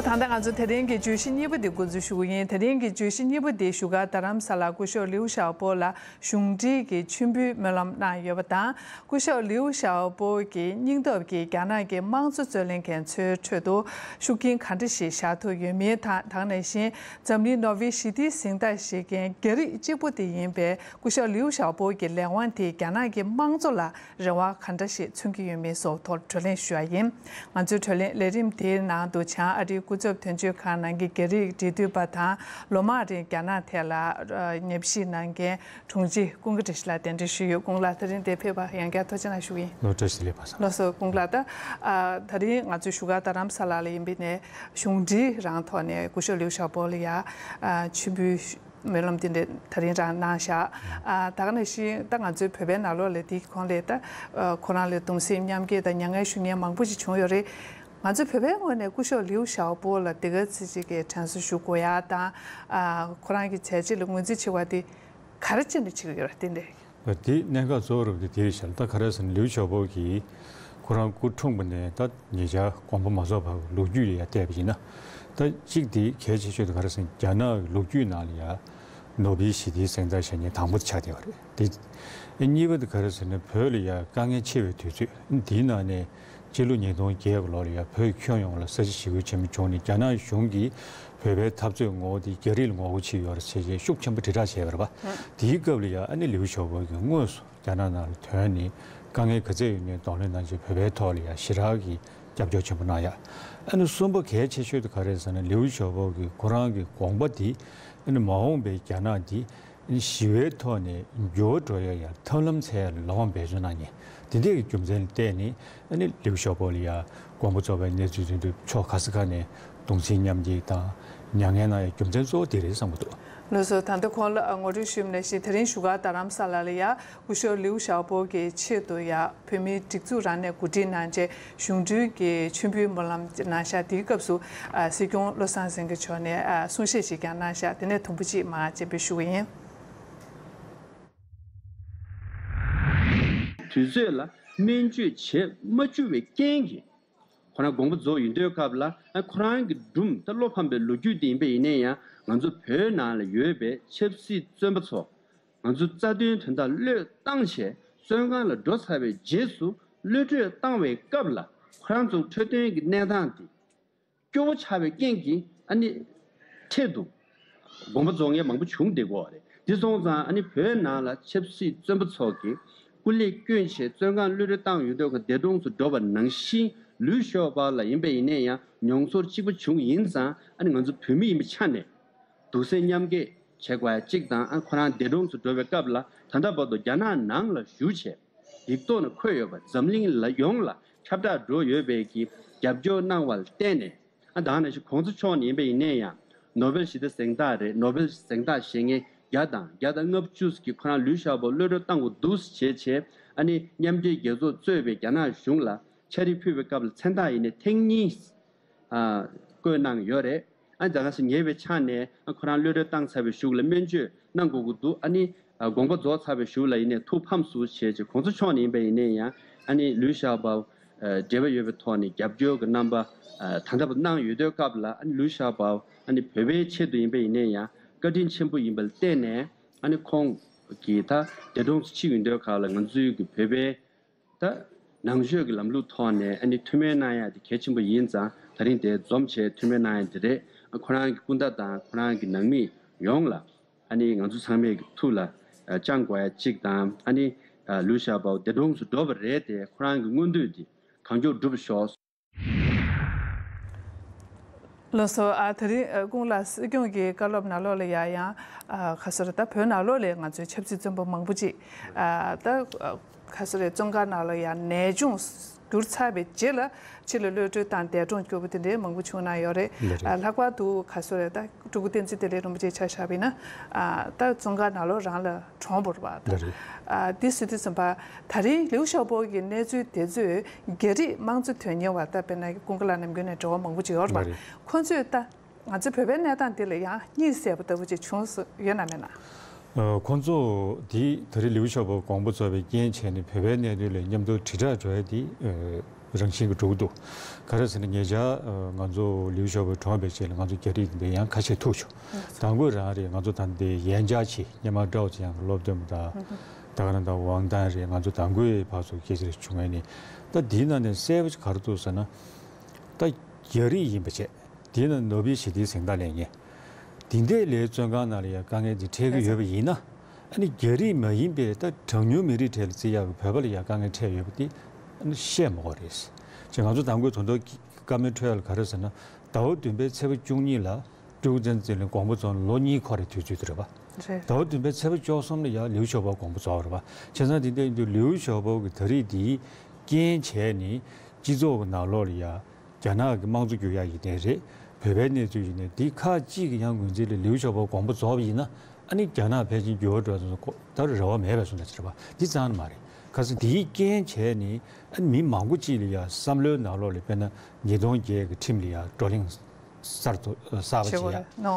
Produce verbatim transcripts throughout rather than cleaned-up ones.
ད་ལྟ་ང་ཚོ་དེ་རིང་གི་བརྗོད་གཞི་གཉིས་པ་འདི་འགོ་འཛུགས་ཞུ་གི་ཡིན། དེ་རིང་གི་བརྗོད་གཞི་གཉིས་པ་འདི་བཞུགས་སྒར་རྡ་རམ་ས་ལར་སྐུ་ཞབས་ལིའུ་ཞའོ་པོ་ལ་གཞུང་འབྲེལ་གྱི་མཆོད་འབུལ་སྨོན་ལམ་གནང་ཡོད་པ་དང་། སྐུ་ཞབས་ལིའུ་ཞའོ་པོ་གི་སྙིང་སྟོབས་ཀྱིས་རྒྱ་ནག་གི་དམངས་གཙོ་རྩོད་ལེན་མཁན་ཚོའི་ཁྲོད་དུ་ཤུགས་རྐྱེན་ག་འདྲ་ཞིག་བཞག་ཐུབ་ཡོད་མེད་དང་། ད་ག་ནང་བཞིན་འཛམ་གླིང་ནོ་བེལ་ཞི་བདེའི་གཟེངས་རྟགས་བཞེས་མཁན་རྒྱ་རིགས་གཅིག་པུ་དེ་ཡིན་པའི་སྐུ་ཞབས་ལིའུ་ཞའོ་པོ་གི་ལས་དབང་དེས་རྒྱ་ནག་གི་དམངས་གཙོ་ལ་རེ་བ་ག་འདྲ་ཞིག་མཚོན་གྱི་ཡོད་མེད་སོགས་ཐོག་བགྲོ་གླེང་ཞུ་ཡ་ཡིན། ང་ཚོའི་བགྲོ་གླེང་ལས་རིམ་དེའི་ནང་དུ་བྱང་ཨ་རིའི་སྐུ་ཚབ་དོན་གཅོད་ཁང་ནང་གི་རྒྱ་རིགས་འབྲེལ་མཐུད་པ་དང་། ལོ་མང་རིང་རྒྱ་ནག་ཐད་ལ་ཨ་ཉམས་ཞིབ་གནང་མཁན་དྲུང་ཆེ་ཀུན་དགའ་བཀྲ་ཤིས་ལགས་གདན་འདྲེན་ཞུས་ཡོད། ཀུན་དགའ་ལགས་དེ་རིང་འདིར་ཕེབས་པར་ཡང་བསྐྱར་ཐུགས་རྗེ་གནང་ཞུ་གི་ཡིན། ལོ་བཀྲ་ཤིས་བདེ་ལེགས་པ་སངས། ལགས་སོ། ཀུན་དགའ་ལགས། ད་ཨ་དེ་རིང་ང་ཚོའི་བཞུགས་སྒར་རྡ་རམ་ས་ལ་ལ་ཡིན་པའི་ནས་གཞུང་འབྲེལ་རང་ཐོག་ནས་སྐུ་ཞབས་ལིའུ་ཞའོ་པོ་ལ་ཡ་ཨ་མཆོད་འབུལ་སྨོན་ལམ་དེ་འདྲ་དེ་རིང་རང་གནང་བཞག་ཨ་ད་ག་ནང་བཞིན་ད་ང་ཚོའི་བོད་པའི་ནང་ལོགས་ལ་དེའི་གོང་ལ་ད་ཨ་ཁོ་རང་ལ་གདུང་སེམས་མཉམ་སྐྱེད་དང་མྱ་ངན་ཞུ་མཁན་མང་པོ་ཞིག་བྱུང་ཡོད་རེད། ང་ཚོ་བོད་པའི་ངོས་ནས་སྐུ་ཞབས་ལིའུ་ཞའོ་པོ་ལ་དེ་ག་ཚོད་ཅིག་གི་དྲན་གསོ་ཞུ་དགོས་ཡ་དང་། ཨ་ཁོ་རང་གི་བྱས་རྗེས་ལ་ངོས་འཛིན་བྱེད་པ་དེ་ག་རེ་བྱས་ནས་བྱེད་ཀྱི་ཡོད་རེད། དེ་འདྲ། དེ་གནད་འགག་གཙོ་བོ་རུ་དེ་དེ་རེད་ཤག་ད་ག་རེ་ཟེར་ན་ལིའུ་ཞའོ་པོ་གིས་ཁོ་རང་སྐུ་འཁྲུངས་པ་ནས་ད་ཉེ་ཆར་དགོངས་པ་མ་རྫོགས་བར་ལོ་རྒྱུས་ལ་ཡ་བལྟས་པ་ཡིན་ན། ད་གཅིག་དེ་གལ་ཆེ་ཤོས་དེ་ག་རེ་ཟེར་ན་རྒྱ་ནག་གི་ལོ་རྒྱུས་ནང་ལ་ཡ་ནོ་བེལ་ཞི་བདེའི་གཟེངས་རྟགས་བཞེས་མཁན་དང་པོ་དེ་ཆགས་བསྡད་པ་རེད་དེ། གཉིས་པ་དེ་ག་རེ་ཟེར་ན་བོད་ལ་ཡ་དཀའ་ངལ་ཆེ་བའི་དུས་ཚོད་འདིའི་ནང་ནས་སྤྱི་ལོ་ཉིས་སྟོང་བརྒྱད་གི་ལོ་ལ་ཡ་བོད་ཁྱོན་ཡོངས་ལ་ས་ཆ་ཞི་རྒོལ་ཆེན་པོ་བྱུང་ནས་རྒྱ་ནག་གཞུང་གིས་བོད་པའི་འཐབ་རྩོད་ངོ་བོ་དེ་རྒྱ་རིགས་ལ་ངོ་རྒོལ་བྱས་ཡོད་རེད་ཟེར་བྱས་ཤུགས་ཆེན་པོ་དྲིལ་བསྒྲགས་བྱས་པ་རེད་པ། དེའི་སྐབས་ལ་ཡ་ཨ་ནི་ལིའུ་ཞའོ་པོ་གིས་དངོས་སུ་རྒྱ་ནག་ནང་ལ་ཐོན་ནས་དཀའ་ངལ་ག་ཚད་ཡོད་ནའི་གདོང་ལེན་གནང་བྱས་བོད་པའི་ཐོག་ལ་ཡ་ཞེ་དྲག་གི་རྒྱབ་སྐྱོར་ཆེན་པོ་གནང་ཡ། ཨ་ནི་གསུམ་པ་གལ་ཆེ་ཤོས་དེ་ག་རེ་ཟེར་ན་ལིའུ་ཞའོ་པོ་གིས་ཁོ་རང་གི་དགོངས་པ་དེ་ཨ་ནི་མ་འོངས་པའི་རྒྱ་ནག་འདི་ཨ་ནི་ཞི་བའི་ཐོག་ནས་འགྱུར་བ་འགྲོ་ཡ་ཡ་ཐབས་ལམ་འཚོལ་ཡ་ལ་ལམ་སང་འབད་བརྩོན་གནང་མཁན་དེ་འདྲའི་རྒྱུ་མཚན་ལ་བརྟེན་ནས་ཨ་ནི་ལིའུ་ཞའོ་པོ་ལ་ཡ་དགོངས་པ་རྫོགས་པའི་གནས་ཚུལ་དེ་ཚོ་ཕྱོགས་ག་ས་ག་ནས་གདུང་སེམས་མཉམ་སྐྱེད་དང་མྱ་ངན་གནང་ཡ་རྒྱུ་མཚན་གཙོ་བོ་དེ་རེད་བསམ་གྱི་འདུག་ལགས་སོ། ད་ལྟ་ཁོང་ལ་ངོ་སྤྲོད་ཞུས་པ་ནང་བཞིན་དེ་རིང་བཞུགས་སྒར་རྡ་རམ་ས་ལ་ལ་ཡ་སྐུ་ཞབས་ལིའུ་ཞའོ་པོ་གི་ཆེད་དུ་ཡ་བོད་མིའི་སྒྲིག་འཛུགས་རང་ནས་གོ་སྒྲིག་གནང་རྗེས་གཞུང་འབྲེལ་གྱི་མཆོད་འབུལ་སྨོན་ལམ་གནང་ཤག་དེའི་སྐབས་སུ་ཨ་སྲིད་སྐྱོང་བློ་བཟང་སེང་གེ་མཆོག་ནས་ཨ་གསུང་བཤད་ཞིག་ཀྱང་གནང་ཤག་དེ་ནས་དུམ་བུ་གཅིག་མར་སྤྱན་འབུལ་ཞུ་གི་ཡིན། དུས་ཚོད་ལ་སྨན་བཅོས་བྱེད་མ་བཅུག་པའི་རྐྱེན་གྱིས་ཁོ་རང་དགོངས་པ་རྫོགས་ཡོང་དུས་སྐབས་ལ་ཨ་ཁོ་རང་གི་སྒྲུང་ད་བློ་ཕམ་པའི་ལོ་རྒྱུས་དེ་ཡིན་པ་ཡིན་ན་ཡང་ང་ཚོ་བོད་ནང་ལ་ཡོད་པའི་ཆབ་སྲིད་བཙོན་པ་ཚོ། ང་ཚོ་རྩ་དོན་དོན་དག་བློས་བཏང་བྱས་བཙོན་ཁང་ལ་འགྲོ་ཚར་བའི་རྗེས་སུ་གློད་བཀྲོལ་བཏང་བའི་སྐབས་ལ་ཁོ་རང་ཚོ་འཕྲོད་བསྟེན་གྱི་གནས་སྟངས་དེ་སྐྱོ་བོ་ཆགས་པའི་རྐྱེན་གྱིས་ཨ་ནི་འཕྲལ་དུ་དགོངས་པ་རྫོགས་མཁན་མང་པོ་བྱུང་བསྡད་ཀྱི་ཡོད་རེད། དེ་སོང་ཙང་ཨ་ནི་བོད་ནང་ལ་ཆབ་སྲིད་བཙོན་པ་ཚོ་གིས་སྐུ་ལས་བསྐྱོན་བྱས་བཙོན་ཁང་གློད་བཀྲོལ་བཏང་ཡོང་དུས་ཀ་འདས་གྲོངས་སུ་འགྲོ་བ་ནང་བཞིན་ལིའུ་ཞའོ་པོ་ལ་ཡིན་པ་ཡིན་ན་ཡང་མྱོང་ཚོར་གཅིག་པ་བྱུང་ཡིན་ཙང་ཨ་ནི་ང་ཚོ་བོད་མི་ཡིན་པའི་ཆ་ནས། གདུང་སེམས་མཉམ་སྐྱེད་བྱེད་དགོས་ཡ་གཅིག་དང་ཨ་ཁོ་རང་འདས་གྲོངས་སུ་འགྲོ་བའི་སྐབས་ལ་ད་ལྟ་བར་དུ་རྒྱ་ནག་ནང་ལ་བཞུགས་བྱས་ཡིག་ཐོག་ནས་འཁོད་ཡོད་པ་འཛམ་གླིང་ལ་ཡོངས་ལ་ཁྱབ་བསྒྲགས་འགྲོ་ཡོད་པའི་གི་རྒྱབ་སྐྱོར་གནང་བ་ལ་བརྟེན་ནས་ཨ་ད་ག་ནང་བཞིན་གོང་ས་མཆོག་ནས་ཡིན་པ་ཡིན་ནའི་ཡང་ནོ་བེལ་ཞི་བདེ་གཟེངས་རྟགས་རེད། ནོ་བེལ་གཟེངས་རྟགས་བཞེས་མཁན་བརྒྱ་དང་བརྒྱ་དང་ལྔ་བཅུ་གི་ཁོ་རང་ལིའུ་ཞའོ་པོ་གློད་བཀྲོལ་བཏང་དགོས་འདུག་བྱས་བྱས་ཨ་ནི་མཉམ་འབྲེལ་རྒྱལ་ཚོགས་གཙོས་པའི་རྒྱ་ནག་གཞུང་ལ་ཕྱག་བྲིས་ཕུལ་བའི་སྐབས་ལ་མཚན་རྟགས་ཡིན་ནའི་ཐེངས་གཉིས། ཨ་བཀོད་གནང་ཡོད་རེད། ཨ་ད་ག་སེ་ཉེ་བའི་ཆ་ནས་ཨ་ཁོ་རང་གློད་བཀྲོལ་བཏང་ཚར་བའི་གཞུག་ལ་སྨན་བཅོས་གནང་དགོས་ཀྱི་འདུག་ཨ་ནི་ཨ་དགོངས་པ་རྫོགས་ཚར་བའི་གཞུག་ལ་ཡིན་ནའི་ཐུགས་ཕམ་སུ་བྱས་བྱས་གོང་ས་མཆོག་ནས་ཡིན་པ་ཡིན་ནའི་ཡང་ཨ་ནི་ལིའུ་ཞའོ་པོ་ཨ་འབྲེལ་བ་ཡོད་པའི་ཐོག་ནས་རྒྱབ་སྐྱོར་གྱི་རྣམ་པ་ཨ་ད་ལྟ་བར་གནང་ཡོད་དུས་སྐབས་ལ་ཨ་ནི་ལིའུ་ཞའོ་པོ་ཨ་ནི་བོད་པའི་ཆེད་དུ་ཡིན་པ་ཡིན་ནའི་ཡང་བཀའ་དྲིན་ཆེན་པོ་ཡིན་པ་ལ་བརྟེན་ནས་ཨ་ནི་ཁོང་གིས་ད་འདས་གྲོངས་སུ་ཕྱིན་ཡོད་དུས་སྐབས་ལ་ང་ཚོའི་གི་བོད་པའི། ད་ནང་ཆོས་ཀྱི་ལམ་ལུགས་ཐོག་ནས་ཨ་ནི་ཐུགས་སྨོན་གནང་ཡ་དེ་གལ་ཆེན་པོ་ཡིན་ཙང་ད་རིང་དེ་འཛོམས་བྱས་ཐུགས་སྨོན་གནང་ཡ་དེ་རེད། ཨ་ཁོ་རང་གི་སྐུ་ཟླ་དང་ཁོ་རང་གི་ནང་མི་ཡོངས་ལ་ཨ་ནི་ང་ཚོ་ཚང་མས་ཀྱི་ཐུགས་ལ་ཨ་བཅངས་དགོས་ཡ་གཅིག་དང་ཨ་ནི་ཨ་ལིའུ་ཞའོ་པོ་འདས་གྲོངས་སུ་འགྲོ་བ་རེད་དེ་ཁོ་རང་གི་མངོན་འདོད་དེ་གང་མགྱོགས་འགྲུབ་ཤོག་ལགས་སོ། ཨ་དེ་རིང་ཨ་ཀུན་ལགས་སྲིད་སྐྱོང་གི་བཀའ་སློབ་ནང་ལོགས་ལ་ཡ་ཡང་ཨ་ག་ཟེར་ད་བོད་ནང་ལོགས་ལ་ང་ཚོའི་ཆབ་སྲིད་བཙོན་པ་མང་པོ་ཅིག་ཨ་ད་ཨ་ག་ཟེར་བཙོན་ཁང་ནང་ལ་ཡ་ནད་བྱུང་གྱུར་ཚར་བའི་རྗེས་ལ་ཕྱི་ལ་གློད་བཀྲོལ་བཏང་འདས་གྲོངས་གྱུར་པ་དེ་འདྲའི་མང་པོ་བྱུང་གནང་ཡོད་རེད། ལགས་རེད། ཨ་ལྷག་པར་དུ་ག་ཟེར་ད་སྤྲུལ་སྐུ་བསྟན་འཛིན་བདེ་ལེགས་རིན་པོ་ཆེ་ཆ་བཞག་པ་ཡིན་ན་ཨ་ད་བཙོན་ཁང་ནང་ལོགས་རང་ལ། གྲོངས་པ་རེད་པ། ལགས་རེད། ཨ་དེ་སྲིད་དུས་ཙམ་པ་ད་རིང་ལིའུ་ཞའོ་པོ་གི་གནས་ཚུལ་དེ་ཚོས་རྒྱ་རིགས་དམངས་གཙོ་དོན་གཉེར་བ་ད་དཔེར་ན་ཀུན་དགའ་ལགས་ནམ་རྒྱུན་ནས་འབྲེལ་བ་མང་པོ་ཅིག་ཡོད་རེད་པ། ལགས་རེད། ཁོང་ཚོས་ད་ང་ཚོའི་བོད་པའི་གནས་སྟངས་འདི་ལ་ཡང་གཉིད་སད་པ་ལྟ་བུ་ཅིག་བྱུང་སོང་ཡོད་ན་མེད་ན། ཨ་ཁོང་ཚོ་དེ་ད་རིང་ལིའུ་ཞའོ་པོ་དགོངས་པ་རྫོགས་པའི་རྐྱེན་བྱས་ནས་བོད་པའི་གནད་དོན་ལ་མཉམ་དུ་དྲིལ་བསྒྲགས་འགྲོ་ཡ་དེ་ཨ་ རང་བཞིན་གྱིས་འགྲོ་གི་འདུག་ག་རེ་ཟེར་ན། ཉེ་ཆར་ང་ཚོ་ལིའུ་ཞའོ་པོ་གྲོངས་པའི་རྗེས་ལ་ང་ཚོ་རྒྱ་རིགས་འདི་ཡང་ཁ་ཤས་ཐུག་བྱུང་། དང་པོ་རང་རེད། ང་ཚོ་ད་འདི་ཡན་ཅཱ་ཆི་སྙེ་མ་ཀྲའོ་ཅི་ཡང་སློབ་སྟོན་པ་དང་། ད་ག་ན་ད་ཝང་ཏན་རེད། ང་ཚོ་དང་པོའི་བར་སུ་སྐད་ཆ་རེ་བྱུང་ངས་ནི། ད་འདིའི་ནང་ནས་གསལ་པོ་ཞིག་ག་རེ་འདུག་ཟེར་ན། ད་རྒྱ་རིགས་ཡིན་པ་བྱས། དེའི་ནང་ནོ་བེལ་ཞི་བདེའི་གཟེངས་རྟགས་ལེན་མཁན། དེ་འདྲའི་ལའི་བཙོན་ཁང་ནང་ལ་ཡང་དཀའ་ངལ་འདི་འཕྲད་ཀྱི་ཡོད་པ་ཡིན་ན། ཨ་ནི་རྒྱ་རིགས་མ་ཡིན་པའི་ད་གྲངས་ཉུང་མི་རིགས་གྲས་ལ་བརྩི་ཡག་གི་བོད་པ་ལ་ཡང་དཀའ་ངལ་འཕྲད་ཡོད་པ་དེ་ཨ་ནི་བཤད་མ་དགོས་རེད། ཅེས་ང་ཚོ་དང་པོའི་དོན་དག་བཀའ་མོལ་འཕྲོད་ཡག་ལ་ག་རེ་ཟེར་ན། ཟླ་བ་བདུན་པའི་ཚེས་པ་བཅུ་གཉིས་ལ་སྤྲུལ་སྐུ་བསྟན་འཛིན་བརྩེ་ལྷུན་དགོངས་པ་རྫོགས་ལོ་གཉིས་འཁོར་བའི་དུས་ཚོད་དེ་རེད་པ། རེད། ཟླ་བ་བདུན་པའི་ཚེས་པ་བཅུ་གསུམ་ལ་ཡང་ལིའུ་ཞའོ་པོ་དགོངས་པ་རྫོགས་པ་རེད་པ། བྱས་ཙང་དེ་འདྲ་ཡིན་དུས་ལིའུ་ཞའོ་པོ་གི་ད་རེས་འདིའི་རྐྱེན་བྱས་ནས་སྤྱི་ཚོགས་ཀྱི་ནང་ལོགས་ལ་ཡང་། རྒྱ་ནག་གི་དམངས་གཙོ་བསྒྱུར་ཡག་ཡིན་ནའི་རེད། བོད་པའི་གནས་ཚུལ་ཡིན་ནའི་འདི་ཁག་ཅིག་གི་ཡང་ངོས་འཛིན་ལ་ལིའུ་ཞའོ་པོ་དགོངས་པ་རྫོགས་པ་ཡིན་ན། ཨ་ནི་རྒྱ་ནག་ཕལ་ཆེར་འགྱུར་བ་འགྲོ་ཚུལ་ད་རེ་བ་མེད་པའི་བཟོ་འདྲ་ཅིག་རེད་པ། འདི་ཙང་མ་རེད། ཁ་སང་འདིའི་རྐྱེན་བྱས་ནས་ཨ་ནི་མི་མང་པོ་ཅིག་ལ་ཡང་བསམ་བློའི་ནང་ལོགས་ལ། དཔེར་ན་ཉིས་སྟོང་བརྒྱད་ཀྱི་ཁྲིམས་ལ་ཡང་བགྲོ་གླེང་གསར་དུ་གསར་པ་བྱེད་ཡ། ནོ།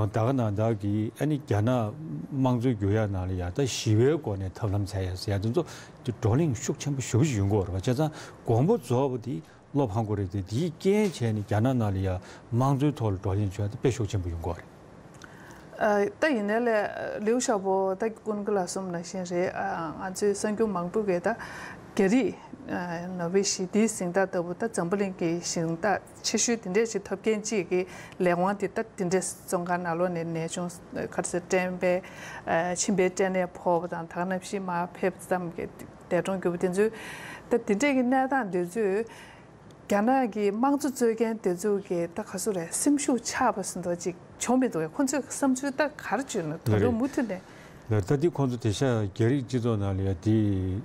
ད་ག་ནང་བདག་གིས་ཨ་ནི་རྒྱ་ནག་དམངས་གཙོ་བསྒྱུར་ཡག་ནང་ལ་ཡང་ད་ཞི་བའི་སྒོ་ནས་ཐབས་ལམ་འཚོལ་ཡ་ཟེར་ཡ་དེ་ཚོ་བགྲོ་གླེང་ཤུགས་ཆེན་པོ་ཞེ་པོ་ཅིག་ཡོང་གི་ཡོད་རེད་པ། བྱས་ཙང་དགོངས་པ་རྫོགས་པ་དེ། བློ་ཕམ་དགོས་རེད་དེ། དེའི་རྐྱེན་བྱས་ནས་རྒྱ་ནག་ནང་ལ་ཡང་དམངས་གཙོའི་ཐོག་ལ་བགྲོ་གླེང་བྱེད་ཡ་དེ་དཔེ་ཤུགས་ཆེན་པོ་ཡོང་གི་རེད། ཨ། ད་ཡིན་ནའི་ལས་ལིའུ་ཞའོ་པོ་ད་ཀུན་དགའ་ལགས་གསུངས་ནང་བཞིན་རེད། ཨ། ང་ཚོའི་གསར་འགྱུར་མང་པོ་གིས་ད་རྒྱ་རིགས། ཨ། ནོ་བེལ་ཞི་བདེའི་གཟེངས་རྟགས་ལྟ་བུ། ད་འཛམ་བུ་གླིང་གི་གཟེངས་རྟགས་ཆེ་ཤོས་དེ་འདྲས་ཞིག་ཐོབ་མཁན་གཅིག་གི་ལས་དབང་དེ་ད་དེ་འདྲས་བཙོན་ཁང་ནང་ལོགས་ནས་ནད་བྱུང་། ག་རེ་ཟེར། སྐྲན་པའི། ཨ། མཆིན་པའི་སྐྲན་ནད་ཕོག་པ་དང་། ད་ག་ནང་བཞིན་མར་ཕེབས་ཙམ་གྱི་འདས་གྲོངས་གྱུར་པ་དེ་ཚོའི་ད་དེ་འདྲས་ཀྱི་གནས་སྟངས་དེ་ཚོས། རྒྱ་ནག་གི་དམངས་གཙོ་རྩོད་མཁན་དེ་ཚོ་གི་ད་ག་ཚོད་རེད། སེམས་ཤུགས་ཆག་པ་ཟེར་མདོག་ཅིག་བྱུང་མི་འདུག་གས། ཁོང་ཚོའི་བསམ་ཚུལ་ད་ག་རེ་བརྗོད་ན། ད་དུང་མུ་མཐུད་ནས། ལགས། ད་འདི་ཁོང་ཚོ་དེང་སང་རྒྱ་རིགས་སྤྱི་ཚོགས་ནང་ལ་ཡང་འདི་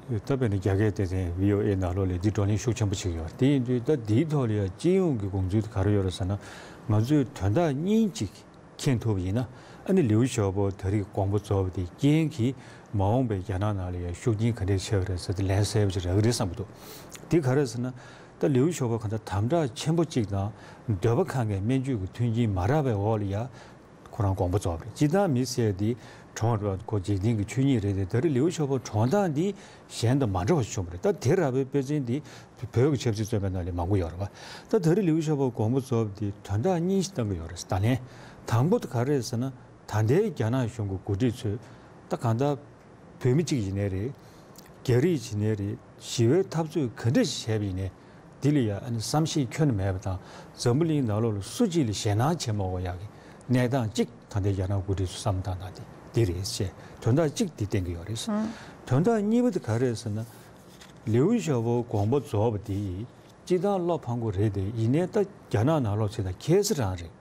ད་དཔེར་ན་རྒྱ་སྐད་སྡེ་ཚན་བྷི་ཨོ་ཨེ་ནང་ལོགས་ལ་འདི་བགྲོ་གླེང་ཤུགས་ཆེན་པོ་བྱེད་ཀྱི་ཡོད་རེད། དེ་ཡིན་དུས་ད་འདིའི་ཐོག་ལ་ཡང་སྤྱི་ཡོངས་ཀྱི་དགོངས་ཚུལ་དེ་ག་རེ་ཡོད་རེད་ཟེར་ན། ང་ཚོས་དོན་དག་གཉིས་ཅིག་མཁྱེན་ཐུབ་པ་ཡིན་ན། ཨ་ནི་ལིའུ་ཞའོ་པོ་ད་རེས་དགོངས་པ་རྫོགས་པ་དེའི་རྐྱེན་གྱིས་མ་འོངས་པའི་རྒྱ་ནག་ནང་ལ་ཡང་ཤུགས་རྐྱེན་ག་འདྲས་ཆེ་བ་རེད་ཟེར་དེ་ལན་གསལ་པོ་ཅིག་རག་གི་རེད་བསམ་གྱི་འདུག། དེ་ག་རེ་ཟེར་ན། ད་ལིའུ་ཞའོ་པོ་གང་ལྟར་དམ་དྲག་ཆེན་པོ་གཅིག་དང་། འདོད་པ་ཁེངས་མཁན་སྨན་བཅོས་ཀྱི་མཐུན་རྐྱེན་མ་རག་པའི་འོག་ལ་ཡང་ཁོ་རང་དགོངས་པ་རྫོགས་པ་རེད། སྤྱིར་བཏང་མི་ཟེར་དེ་གྲོངས་པ་ཁོ་འཇིག་རྟེན་གྱི་ཆོས་ཉིད་རེད་དེ། ད་རེས་ལིའུ་ཞའོ་པོ་གྲོངས་སྟངས་འདི་གཞན་དང་མ་འདྲ་བ་ཞིག་བྱུང་བ་རེད། ད་དེ་རག་པའི་དཔེ་མཚོན་འདི་བོད་ཀྱི་ཆབ་སྲིད་བཙོན་པའི་ནང་ལ་མང་པོ་ཡོད་རེད་པ། ད་ད་རེས་ལིའུ་ཞའོ་པོ་དགོངས་པ་རྫོགས་པ་འདི་དོན་དག་གཉིས་ཤིག་བཏང་གི་ཡོད་རེད། ད་ལན་དང་པོ་དེ་ག་རེ་རེད་ཟེར་ན། ད་ལྟའི་རྒྱ་ནག་གཞུང་གི་འགོ་ཁྲིད་ཚོས་ད་གང་ལྟར་བོད་མི་གཅིག་ཡིན་ནའི་རེད། རྒྱ་རིགས་ཡིན་ནའི་རེད། ཞི་བའི་འཐབ་རྩོད་ག་འདྲ་ཞིག་བྱས་པ་ཡིན་ནའི། འདི་ལ་ཡང་ཨ་ནི་བསམ་ཤེས་ཁྱོན་ནས་མེད་པ་དང་། འཛམ་བུ་གླིང་ནང་ལོགས་ལ་སུ་གཅིག་ལ་ཞེད་སྣང་བྱེད་མ་དགོས་ཡག་གི་གནས་སྟངས་གཅིག་ད་ལྟའི་རྒྱ་ནག་འགོ་ཁྲིད་ཚོ་བསམ་བློ་བཏང་སྟངས་དེ་འདི་རེད་ཅེས་དོན་དག་གཅིག་འདི་བསྟན་གྱི་ཡོད་རེད། ཨང་། དོན་དག་གཉིས་པ་དེ་ག་རེ་རེད་ཟེར་ན། ལིའུ་ཞའོ་པོ་དགོངས་པ་རྫོགས་པ་དེ་སྤྱིར་བཏང་བློ་ཕམ་དགོས་རེད་དེ། ཡིན་ནའི་ད་རྒྱ་ནག་ནང་ལོགས་བྱས་ན་ཁྱད་མཚར་རང་རེད།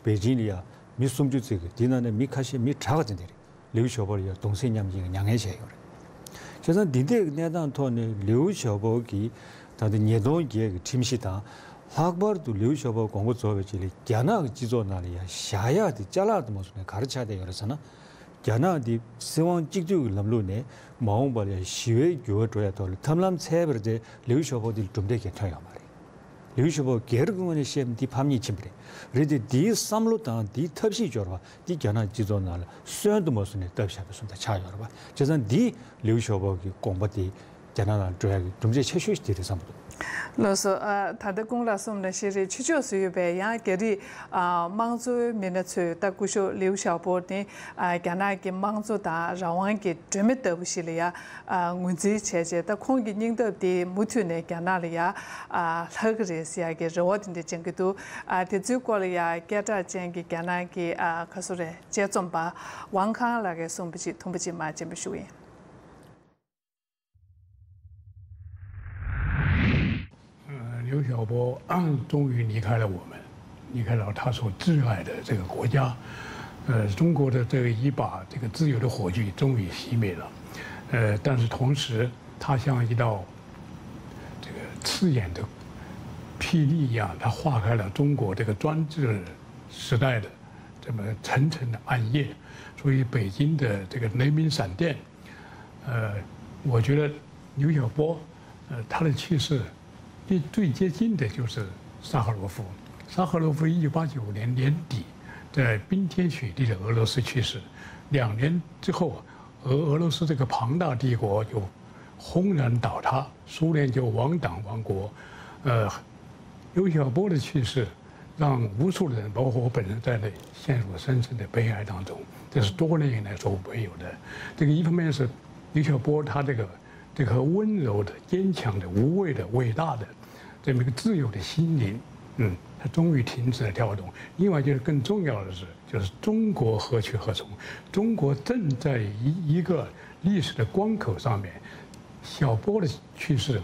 པེ་ཅིང་ལ་ཡང་མི་སུམ་ཅུ་ཙམ་གྱིས། དེའི་ནང་ནས་མི་ཁ་ཤས་མི་དྲུག་ཙམ་དེ་རེད། ལིའུ་ཞའོ་པོ་ལ་ཡང་གདུང་སེམས་མཉམ་སྐྱེད་ཀྱི་མྱ་ངན་བྱས་ཡོད་རེད། བྱས་ཙང་འདི་འདྲའི་གནས་སྟངས་ཐོག་ནས་ལིའུ་ཞའོ་པོ་གིས་ད་ལྟ་ཉིས་སྟོང་བརྒྱད་ཀྱི་ཁྲིམས་གཞི་དང་། ལྷག་པར་དུ་ལིའུ་ཞའོ་པོ་དགོངས་པ་རྫོགས་པའི་རྗེས་ལ་རྒྱ་ནག་གི་སྤྱི་ཚོགས་ནང་ལ་ཡང་བཞག་ཡག་དེ་ཅ་ལག་ཏུ་མ་བཟུང་ནས་ག་རེ་ཆགས་བསྡད་ཡོད་རེད་ཟེར་ན། རྒྱ་ནག་འདི་སྲིད་དབང་གཅིག་སྡུད་ཀྱི་ལམ་ལུགས་ནས་མ་འོངས་པ་ལ་ཡང་ཞི་བའི་འགྱུར་བ་འགྲོ་ཡག་ཐོག་ལ་ཐབས་ལམ་འཚོལ་བ་རེད་དེ། ལིའུ་ཞའོ་པོ་འདི་ལ་གྲུབ་འབྲས་གང་ཡང་ཐོན་ཡོད་མ་རེད། ལིའུ་ཞའོ་པོ་སྒེར་གྱི་ངོས་ནས་བཤད་ན་འདི་ཕམ་ཉེས་ཕྱིན་པ་རེད། རེད་དེ། འདིའི་བསམ་བློ་དང་འདིའི་ཐབས་ཤེས་སྦྱོར་བ་འདི་རྒྱ་ནག་སྤྱི་ཚོགས་ནང་ལ་གསོན་དུ་མ་སོང་ནས་བཏབ་བཞག་པའི་བཟོ་འདྲ་ཆགས་ཡོད་རེད་པ། བྱས་ཙང་འདི་ལིའུ་ཞའོ་པོ་གི་དགོངས་པ་དེ་རྒྱ་ནག་ནང་འགྲོ་ཡག་གི་གྲུབ་འབྲས་ཆེ་ཤོས་ཤིག་དེ་རེད་བསམ་གྱི་འདུག། ལགས་སོ། ཨ། ད་ལྟ་ཀུན་ལགས་གསུངས་ནང་བཞིན་རེད། ཕྱི་ཕྱོགས་སུ་ཡོད་པའི་ཡང་རྒྱ་རིགས། ཨ། དམངས་གཙོའི་མི་སྣ་ཚོས་ད་སྐུ་ཞབས་ལིའུ་ཞའོ་པོ་ནི། ཨ། རྒྱ་ནག་གི་དམངས་གཙོ་དང་རང་དབང་གི་སྒྲོན་མེ་ལྟ་བུ་ཞིག་ལ་ཡ། ཨ། ངོས་འཛིན་བྱས་རྗེས། ད་ཁོང་གི་སྙིང་སྟོབས་དེ་མུ་མཐུད་ནས་རྒྱ་ནག་ལ་ཡ། ཨ། ལྷག་གི་རེད་ཟེར་ཡག་གི་རེ་བ་དེ་འདྲ་བཅངས་ཀྱི་འདུག། ཨ། དེ་ཚོའི་སྐོར་ལ་ཡ་སྐད་གྲགས་ཅན་གྱི་རྒྱ་ནག་གི། ཨ། ག་ཚོད་རེད། དཔྱད་རྩོམ་པ་ཝང་ཁང་ལགས་ཀྱིས་གསུངས་པ་ཅིག་ཐུང་པ་ཅིག་མར་སྤྱན་འབུལ་ཞུ་གི་ཡིན། 呃，刘晓波终于离开了我们，离开了他所挚爱的这个国家。呃，中国的这个一把这个自由的火炬终于熄灭了。呃，但是同时，它像一道这个刺眼的霹雳一样，它划开了中国这个专制时代的这么层层的暗夜。所以，北京的这个雷鸣闪电 呃，我觉得刘晓波，呃，他的去世，最最接近的就是沙赫罗夫。沙赫罗夫一九八九年年底在冰天雪地的俄罗斯去世，两年之后，俄俄罗斯这个庞大帝国就轰然倒塌，苏联就亡党亡国。呃，刘晓波的去世让无数人，包括我本人在内，陷入深深的悲哀当中。这是多年以来所没有的。这个一方面是刘晓波他这个这个温柔的、坚强的、无畏的、伟大的这么一个自由的心灵，嗯，他终于停止了跳动。另外就是更重要的是，就是中国何去何从？中国正在一一个历史的关口上面，小波的去世，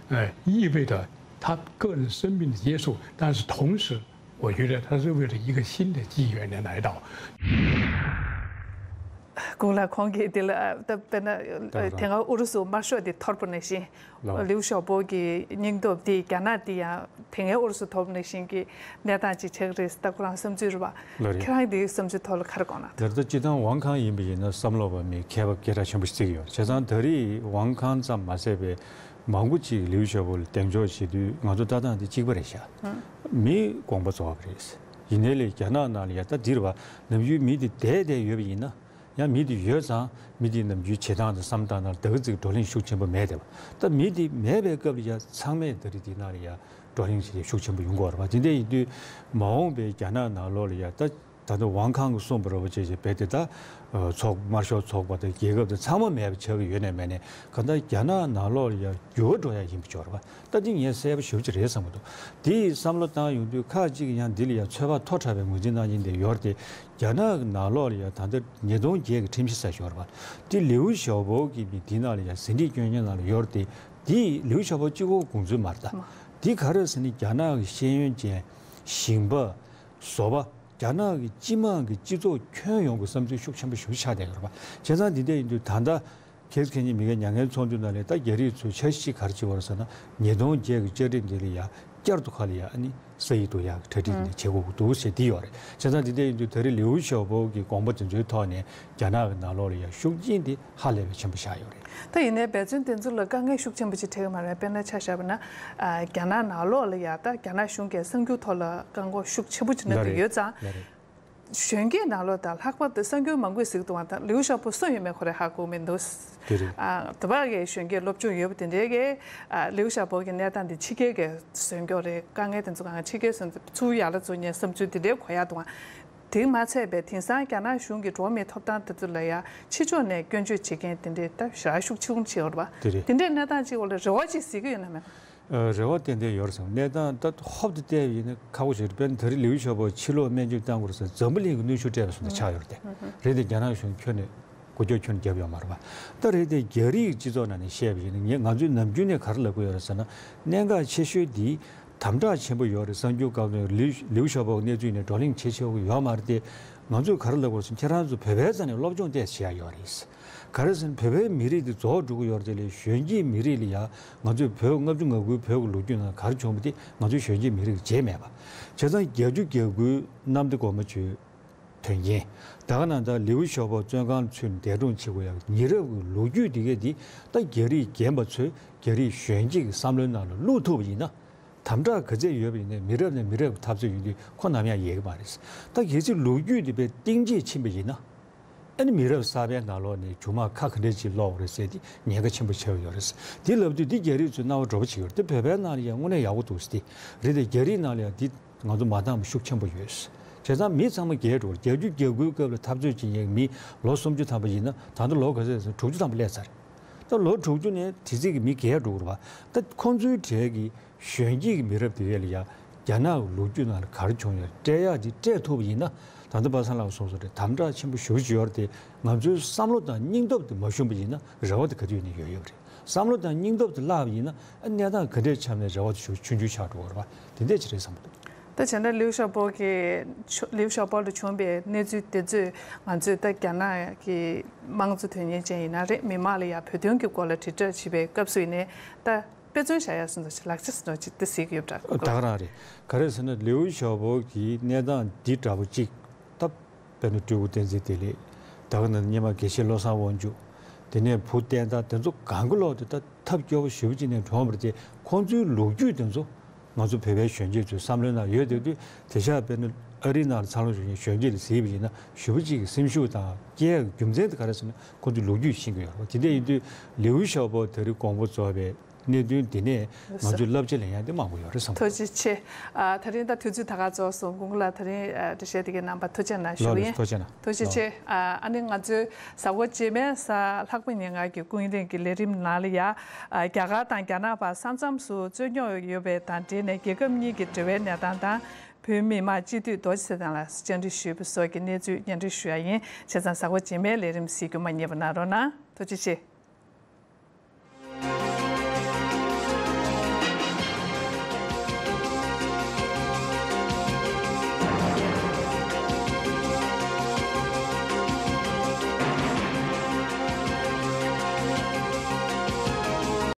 呃，意味着他个人生命的结束，但是同时，我觉得他是为了一个新的纪元的来到。 གོང་ལ་ཁོང་གིས་དེ་ལ་ད་དཔེར་ན་དེ་སྔ་ཨུ་རུ་སུ་དམར་ཤོག་དེ་འཐོར་པ་ནང་བཞིན། ལིའུ་ཞའོ་པོ་གི་སྙིང་སྟོབས་དེ་རྒྱ་ནག་དེ་ཡང་དེ་སྔའི་ཨུ་རུ་སུ་འཐོར་པ་ནང་བཞིན་གྱི་གནས་སྟངས་ཅིག་ཆགས་ཀྱི་རེད་ཟེར་ད་ཁོ་རང་བསམ་ཚུལ་རེད་པ། ཁྱེད་རང་གི་དེའི་བསམ་ཚུལ་ཐོག་ལ་ག་རེ་དགོངས་ན། ད་ལྟ་སྤྱི་བཏང་ཝང་ཁང་ཡིན་པ་ཡིན་ན་བསམ་བློ་བ་མི་མཁས་པ་སྐད་གྲགས་ཆེན་པོ་ཞིག་བརྩི་གི་ཡོད། བྱས་ཙང་ད་རེས་ཝང་ཁང་ཙམ་མ་ཟད་པའི་མང་པོ་ཅིག་ལིའུ་ཞའོ་པོ་ལ་གདེང་འཇོག་བྱེད་དུས་ང་ཚོ་ལྟ་སྟངས་དེ་གཅིག་པ་རེད་ཤག་མི་དགོངས་པ་རྫོགས་པ་རེད། ཡིན་ནའི་ལས་རྒྱ་ནག་ནང་ལ་ཡ་ད་འདིར་བ་ནམ་རྒྱུན་མི་དེ་བསྡད་བསྡད་ཡོད་པ་ཡིན་ན། ཡང་མི་དེ་ཡོད་ཙང་མི་དེའི་ནམ་རྒྱུན་བྱེད་སྟངས་དང་བསམ་སྟངས་ནང་ད་ག་ཙིག་བགྲོ་གླེང་ཤུགས་ཆེན་པོ་མེད་དེ་བ། ད་མི་དེ་མེད་པའི་སྐབས་ལ་ཡ་ཚང་མས་ད་རེས་དེ་ནང་ལ་ཡ་བགྲོ་གླེང་བྱེད་ཤུགས་ཆེན་པོ་ཡོང་གི་ཡོད་རེད་བ། དེ་འདྲ་ཡིན་དུས་མ་འོངས་པའི་རྒྱ་ནག་ནང་ལོགས་ལ་ཡ་ད། ད་ལྟ་ཝང་ཁང་གིས་གསུངས་པ་རེད་པ་བྱས་བྱས་རྦད་དེ་ད་ཚོགས་དམར་ཤོག་ཚོགས་པ་དང་རྒྱལ་ཁབ་དང་ཚང་མ་མེད་པ་ཆགས་ཀྱི་ཡོད་ནའི་མེད་ནའི་གང་ལྟར་རྒྱ་ནག་ནང་ལོགས་ལ་ཡང་འགྱུར་བ་འགྲོ་ཡ་ཡིན་པ་ཅིག་ཡོད་རེད་པ། ད་འདི་ངས་གསལ་པོ་ཞེ་པོ་ཅིག་རེད་བསམ་གྱི་འདུག་དེ་ཡི་བསམ་བློ་བཏང་ཡོང་དུས་ཁག་ཅིག་གིས་ཡང་འདི་ལ་ཡང་ཚོད་དཔག་མཐོ་དྲགས་པའི་ངོས་འཛིན་གནང་མཁན་དེ་ཡོད་རེད་དེ། རྒྱ་ནག་གི་ནང་ལོགས་ལ་ཡང་ད་ལྟ་ཉིས་སྟོང་བརྒྱད་ཀྱི་ཁྲིམས་གཞི་ཟེར་ཞིག་ཡོད་རེད་པ། དེ་ལིའུ་ཞའོ་པོ་གི་མི་དེ་ནང་ལ་ཡང་ཟིན་བྲིས་སྐྱོན་མཁན་ནང་ལ་ཡོད་རེད་དེ། དེ་ལིའུ་ཞའོ་པོ་གཅིག་པོ་དགོངས་ཚུལ་མ་རེད་ད། དེ་ག་རེ་ཟེར་ན་རྒྱ་ནག་གི་ཤེས་ཡོན་ཅན་ཞིང་པ། བཟོ་པ། རྒྱ་ནག་གི་སྤྱི་དམངས་ཀྱི་སྤྱི་ཚོགས་ཁྱོན་ཡོངས་ཀྱི་བསམ་ཚུལ་ཤུགས་ཆེན་པོ་ཞིག་ཆགས་བསྡད་ཡོད་རེད་པ། བྱས་ཙང་འདི་འདྲ་ཡིན་དུས་ད་ལྟ་ཁྱེད་ཚོ་ཁྱེད་ཉིད་མི་སྒེར་མྱ་ངན་ཚོགས་འདུ་ནང་ལ་ད་རྒྱ་རིགས་ཚོས་འཆར་གཞི་ག་རེ་བྱེད་པ་རེད་ཟེར་ན། ཉིས་སྟོང་བརྒྱད་ཀྱི་བཅའ་ཁྲིམས་འདི་ལ་ཡ་བསྐྱར་དུ་ཁ་ལ་ཡ་ཨ་ནི་ས་ཡིག་འདུག་ཡ་གྲ་སྒྲིག་འདི་བྱེད་དགོས་ཀྱི་འདུག་ཟེར་འདི་ཡོད་རེད། བྱས་ཙང་འདི་འདྲ་ཡིན་དུས་ད་རེས་ལིའུ་ཞའོ་པོ་གི་དགོངས་པ་འདི་ཚོའི་ཐོག་ནས་རྒྱ་ནག་གི་ནང་ལོགས་ལ་ཡ་ཤུགས་རྐྱེན་འདི་ཧ་ལས་པའི་ཆེན་པོ་ཆགས་ཡོད་རེད། ད་ཡིན་ནའི་འབད་བརྩོན་དེ་ཚོ་ལ་དཀའ་ངལ་ཤུགས་ཆེན་པོ་ཅིག་འཕྲད་ཀྱི་མ་རེད། དཔེར་ན་ཆ་བཞག་པ་ན། ཨ། རྒྱ་ནག་ནང་ལོགས་ལ་ཡ་ད་རྒྱ་ནག་གཞུང་གིས་གསར་འགྱུར་ཐོག་ལ་བཀག་འགོག་ཤུགས་ཆེན་པོ་ཅིག་གནང་གི་ཡོད་ཙང་། གཞོན་སྐྱེས་ནང་ལོགས་དང་ལྷག་པར་དུ་གསར་འགྱུར་མང་པོས་གཟིགས་འདུག་པ་དང་ལིའུ་ཞའོ་པོ་སུ་ཡིན་མིན་ཁོ་རང་ཧ་གོ་མི་འདུག་དེ་རེད། ཨ། དེ་བ་གའི་གཞོན་སྐྱེས་སློབ་སྦྱོང་ཡོད་པ་དེ་འདྲའི་གིས། ཨ། ལིའུ་ཞའོ་པོ་གི་གནས་སྟངས་དེ་ཕྱི་རྒྱལ་གྱིས་བཟོས་ཀྱི་ཡོད་རེད། དཀའ་ངལ་དེ་ཚོ་གང་ཕྱི་རྒྱལ་བཟོས་ཚུར་ཡར་ལ་བཟོ་མཁན་བསམ་ཚུལ་དེ་འདྲའི་གོ་ཡག་འདུག་པ། དེ་མ་ཚད་པའི་དེང་སང་རྒྱ་ནག་གཞུང་གི་འགྲོ་བ་མིའི་ཐོབ་ཐང་དེ་ཚོ་ལ་ཡ་ཕྱི་ཕྱོགས་ནས་སྐྱོན་བརྗོད་བྱེད་མཁན་དེ་འདྲའི་ད་ཞེ་དྲག་ཤུགས་ཆེ་ཆུང་ཆེ་ཡོད་རེད་པ། དེ་རེད། དེ་འདྲའི་གནས་སྟངས་ཅིག་འོག་ལ་རེ་བ་ཅིག་གཟིགས་ཀྱི་ཡོད་ན་མེད་ན། ཨ། རེ་བ་ཏན་ཏན་ཡོད་རེད་བསམ། གནས་སྟངས་ད་ཧོབ་ཏེ་བལྟས་པ་ཡིན་ན་ཁག་པོ་ཞིག་རེད། དཔེར་ན་ད་རེས་ལིའུ་ཞའོ་པོ་ཕྱིར་ལོག་སྨན་བཅོས་བཏང་དགོས་ཟེར་འཛམ་བུ་གླིང་གི་གནོན་ཤུགས་སྤྲད་པ་བཟོ་འདྲ་ཆགས་ཡོད་རེད་དེ། རེད་དེ་རྒྱ་ནག་གཞུང་ཁྱོན་ནས་སྒོ་རྒྱག་ཁྱོན་ནས་བརྒྱབ་ཡོད་མ་རེད་པ། ད་རེད་དེ་རྒྱ་རིགས་སྤྱི་ཚོགས་ནང་ནས་བཤད་པ་ཡིན་ན་ངས་ང་ཚོས་ནམ་རྒྱུན་ནས་ག་རེ་ལབ་ཀྱི་ཡོད་རེད་ཟེར་ན། གནད་འགག་ཆེ་ཤོས་འདི་དམ་དྲག་ཆེན་པོ་ཡོད་རེད། གསར་འགྱུར་སྒང་ནས་ལིའུ་ལིའུ་ཞའོ་པོ་གི་གནས་ཚུལ་ནས་བགྲོ་གླེང་བྱེད་ཆོག་གི་ཡོད་མ་རེད་དེ། ང་ཚོས་ག་རེ་ལབ་དགོས་ཟེར་ན་ཁྱེད་རང་ཚོ་བོད་པའི་རྩ་ནས་སློབ་སྦྱོང་ཏོག་ཙམ་བྱེད་ཡ་ཡོད་རེད། ག་རེ་ཟེར་ན་བོད་པའི་མི་རིགས་འདི་རྫོགས་འགྲོ་གི་ཡོད་རེད་དེ། ལས་གཞོན་སྐྱེས་མི་རིགས་ལ་ཡ་ང་ཚོས་བོད་ལྔ་བཅུ་ང་དགུའི་བོད་ཀྱི་ལོ་རྒྱུས་ནང་ག་རེ་བྱུང་བ་དེ་ང་ཚོས་གཞོན་སྐྱེས་མི་རིགས་ལ་བརྗེད་མེད་པ། བྱས་ཙང་བརྒྱད་ཅུ་གྱ་དགུའི་གནམ་བདེ་སྒོ་མོ་ཆུའི་དོན་རྐྱེན། ད་ག་ནང་ལྟར་ལིའུ་ཞའོ་པོ་བཙོན་ཁང་ཚུད་ནས་འདས་གྲོངས་བྱེད་དགོས་ཡག་ཉེ་རབས་ཀྱི་ལོ་རྒྱུས་འདི་གས་འདི་ད་རྒྱ་རིགས་རྒན་པ་ཚོས་རྒྱ་རིགས་གཞོན་སྐྱེས་ཀྱི་བསམ་བློའི་ནང་ལ་བླུག་ཐུབ་པ་ཡིན་ན། དམ་དྲག་ག་ཚད་ཡོད་པ་ཡིན་ནའི་མི་རབས་ནས་མི་རབས་ཀྱི་འཐབ་རྩོད་ཡོང་དུས་ཁོ་ནམ་ཡང་ཡལ་གྱི་མ་རེད། ད་གལ་སྲིད་ལོ་རྒྱུས་འདི་དཔེ་གཏིང་ཇེ་ཕྱིན་པ་ཡིན་ན། ཨ་ནི་མི་རབས་གསར་པའི་ནང་ལོགས་ནས་སྒྱུ་མ་ཁ་ག་འདྲ་ཅིག་ལོག་རེད་ཟེར་དེ་ཉེན་ཁ་ཆེན་པོ་ཆགས་ཡོད་རེད། དེ་ལབ་དུས་འདི་རྒྱ་རིགས་ཚོས་རྣ་བ་འགྲོ་པོ་བྱེད་ཀྱི་ཡོད་རེད། དེ་བོད་པའི་ནང་ལ་ཡང་དངོས་གནས་ཡག་པོ་འདུག་ཟེར་དེ་རེད་དེ། རྒྱ་རིགས་ནང་ལ་ཡང་འདི་ང་ཚོ་མ་འདང་བ་ཤུགས་ཆེན་པོ་ཡོད། བྱས་ཙང་མི་ཚང་མ་རྒས་འགྲོ་རེད། བརྒྱད་ཅུ་གྱ་དགུའི་སྐབས་ལ་འཐབ་རྩོད་བྱེད་མཁན་མི་ལོ་སུམ་ཅུ་ཐམ་པ་ཡིན་ན་ད་ལྟ་ལོ་ག་ཚོད་ཟེར་ན་དྲུག་ཅུ་ཐམ་པ་སླེབས་ཚར་རེད། ད་ལོ་དྲུག་ཅུ་ནས་དེ་ཚིག་གི་མི་རྒས་འགྲོ་གི་རེད་པ། ད་ཁོང་ཚོའི་གྲས་ཀྱི་གཞོན་སྐྱེས་ཀྱི་མི་རབས་དེ་གས་ལ་ཡ་རྒྱ་ནག་གི་ལོ་རྒྱུས་ནང་ལ་ག་རེ་བྱུང་ཡོད་སྤྲད་ཡག་དེ་སྤྲད་ཐུབ་པ་ཡིན་ན། ད་ལྟ་པ་སངས་ལགས་གསུངས་སོང་རེད། དམ་དྲག་ཆེན་པོ་ཞེ་པོ་ཅིག་ཡོད་རེད་དེ། ང་ཚོའི་བསམ་བློ་དང་སྙིང་སྟོབས་དེ་མ་ཞུམ་པ་ཡིན་ན་རེ་བ་དེ་ག་དུས་ཡིན་ནའི་ཡོད་ཡོད་རེད། བསམ་བློ་དང་སྙིང་སྟོབས་དེ་བརླག་པ་ཡིན་ན་ཨ་གནས་སྟངས་ག་འདྲས་ཆགས་ནའི་རེ་བ་དེ་ཞེ་པོ་ཆུང་ཆུང་ཆགས་འགྲོ་གི་རེད་པ། དེ་འདྲས་ཅིག་རེད་བསམ་གྱི་འདུག་ད་བྱས་ན་ལིའུ་ཞའོ་པོ་གི་ཆོ་ལིའུ་ཞའོ་པོ་ལ་བྱུང་བའི་གནས་ཚུལ་དེ་ཚོས་ང་ཚོས་ད་རྒྱ་ནག་གི་དམངས་གཙོ་དོན་གཉེར་ཅན་ཡིན་ན་རེད། མི་མང་ལ་ཡང་བོད་དོན་གྱི་སྐོར་ལ་དྲིལ་བསྒྲགས་བྱེད་པའི་སྐབས་སུ་ཡིན་ནའི་ད། དཔེ་མཚོན་བཞག་ཡ་སོང་ཙང་ལག་ཆ་སོང་ཅིག་དེ་གཟིགས་ཡོད་པ་འདྲ། ད་ག་རང་རེད། ག་རེ་ཟེར་ན་ལིའུ་ཞའོ་པོ་གི་གནས་སྟངས་འདི་འདྲ་པོ་གཅིག་ད་དཔེར་ན་སྤྲུལ་སྐུ་བསྟན་འཛིན་བདེ་ལེགས། ད་ག་ནང་སྔོན་མ་དགེ་བཤེས་བློ་བཟང་དབང་ཕྱུག་དེ་ནས་བུ་བསྟན་དར། དེ་ཚོ་གང་གི་ལོག་དེ་ད་ཐབས་སྐྱོ་པོ་ཞེ་པོ་ཅིག་ནས་གྲོངས་པ་རེད་དེ། ཁོང་ཚོའི་ལོ་རྒྱུས་དེ་ཚོ་ང་ཚོ་བོད་པའི་གཞོན་སྐྱེས་ཚོའི་བསམ་བློའི་ནང་ཡོད་བསྡད་དུས། དེང་སང་དཔེར་ན་ཨ་རིའི་ནང་ལ་འཚར་ལོངས་བྱུང་མཁན་གཞོན་སྐྱེས་ལ་གཟིགས་པ་ཡིན་ན་ཞེ་པོ་ཅིག་གི་སེམས་ཤུགས་དང་སྐྱེ་ཡག་གི་རྒྱུ་མཚན་དེ་ག་རེ་ཟེར་ན་ཁོང་ཚོའི་ལོ་རྒྱུས་ཤེས་ཀྱི་ཡོད་རེད། དེ་འདྲ་ཡིན་དུས་ལིའུ་ཞའོ་པོ་ད་རེས་དགོངས་པ་རྫོགས་པའི་ གནད་དོན་འདི་ནས་ང་ཚོས་བསླབ་བྱ་ལེན་ཡ་དེ་མང་པོ་ཡོད་རེད་བསམ་གྱི་འདུག་ཐུགས་རྗེ་ཆེ། ཨ། ད་རིང་ད་དུས་ཚོད་ད་ག་རྫོགས་སོང་། སྐུ་ངོ་ལགས་ད་རིང་ཨ་འགྲེལ་བཤད་དེ་གའི་རྣམ་པ་ཐུགས་རྗེ་གནང་ཞུ་ལགས་གི་ལགས་ཡིན། ཐུགས་རྗེ་གནང་། ཐུགས་རྗེ་ཆེ། ཨ་ཨ་ནི་ང་ཚོའི་གཟའ་འཁོར་རྗེས་མའི་གཟའ་ལྷག་པ་ཉིན་ང་གི་ཀུན་གླེང་གི་ལས་རིམ་ནང་ལ་ཡ། ཨ་རྒྱ་གར་དང་རྒྱ་ནག་བར་ས་མཚམས་སུ་རྩོད་རྙོག་ཡོད་པའི་དང་འབྲེལ་ནས་རྒྱལ་ཁབ་གཉིས་ཀྱི་འབྲེལ་བའི་གནས་སྟངས་དང་། བོད་མི་མང་སྤྱི་འཐུས་རྡོ་རྗེ་ཚེ་བརྟན་ལགས་བཅར་འདྲི་ཞུས་པ་སོགས་ཀྱི་གནས་ཚུལ་སྙན་སྒྲོན་ཞུ་ཡ་ཡིན། བྱས་ཙང་གཟའ་འཁོར་རྗེས་མའི་ལས་རིམ་གཟིགས་རྒྱུ་མ་བསྙེལ་བ་གནང་རོགས་གནང་། ཐུགས་རྗེ་ཆེ།